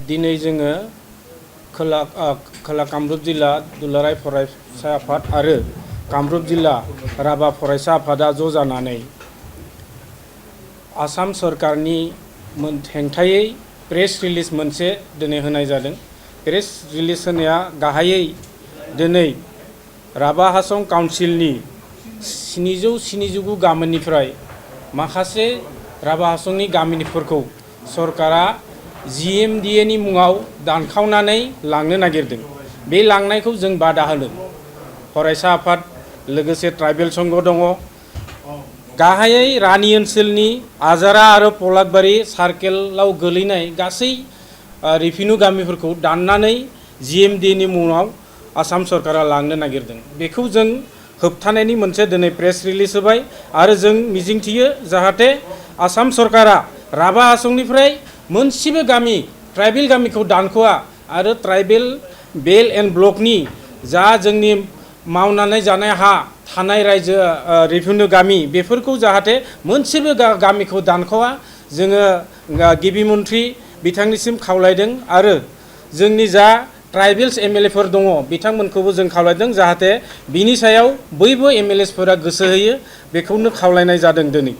दिनै जोङो खोला कामरुप जिल्ला दुलाराय फरायसा आफाद आरो कामरुप जिल्ला राभा फरायसा आफादा ज' जानानै आसाम सरकारनि हेंथायै प्रेस रिलिज मोनसे दिनै होनाय जादों। प्रेस रिलिज होनाया गाहायै दिनै राभा हासं काउन्सिलनि 779 गामिनिफ्राय माखासे राभा हासंनि गामिनिफोरखौ सरकारा GMDA नि मुङाव दानखावनानै लांनो नागिरदों। बे लांनायखौ जों बादा होदों। फरायसा आफाद लोगोसे ट्राइबेल संघ दङ। गाहायै रानि ओनसोलनि आजारा आरो पलाकबारि सार्केलाव गोलैनाय गासै रेभिनिउ गामिफोरखौ दाननानै GMDA नि मुङाव आसाम सरकारा लांनो नागिरदों। बेखौ जों होबथानायनि मोनसे दिनै प्रेस रिलिज होबाय आरो जों मिजिंथियो जाहाथे आसाम सरकारा राभा हासंनिफ्राय मोनसेबो गामि ट्राइबेल गामिखौ दानख'वा आरो ट्राइबेल बेल एन्ड ब्लकनि जा जोंनि मावनानै जानाय हा थानाय रायजो रेभिनिउ गामि बेफोरखौ जाहाथे मोनसेबो गामिखौ दानख'वा जोङो गिबि मन्थ्रि बिथांनिसिम खावलायदों आरो जोंनि जा ट्राइबेल्स MLA फोर दङ बिथांमोनखौबो जों खावलायदों जाहाथे बिनि सायाव बयबो MLAs फोरा गोसो होयो बेखौनो खावलायनाय जादों दिनै।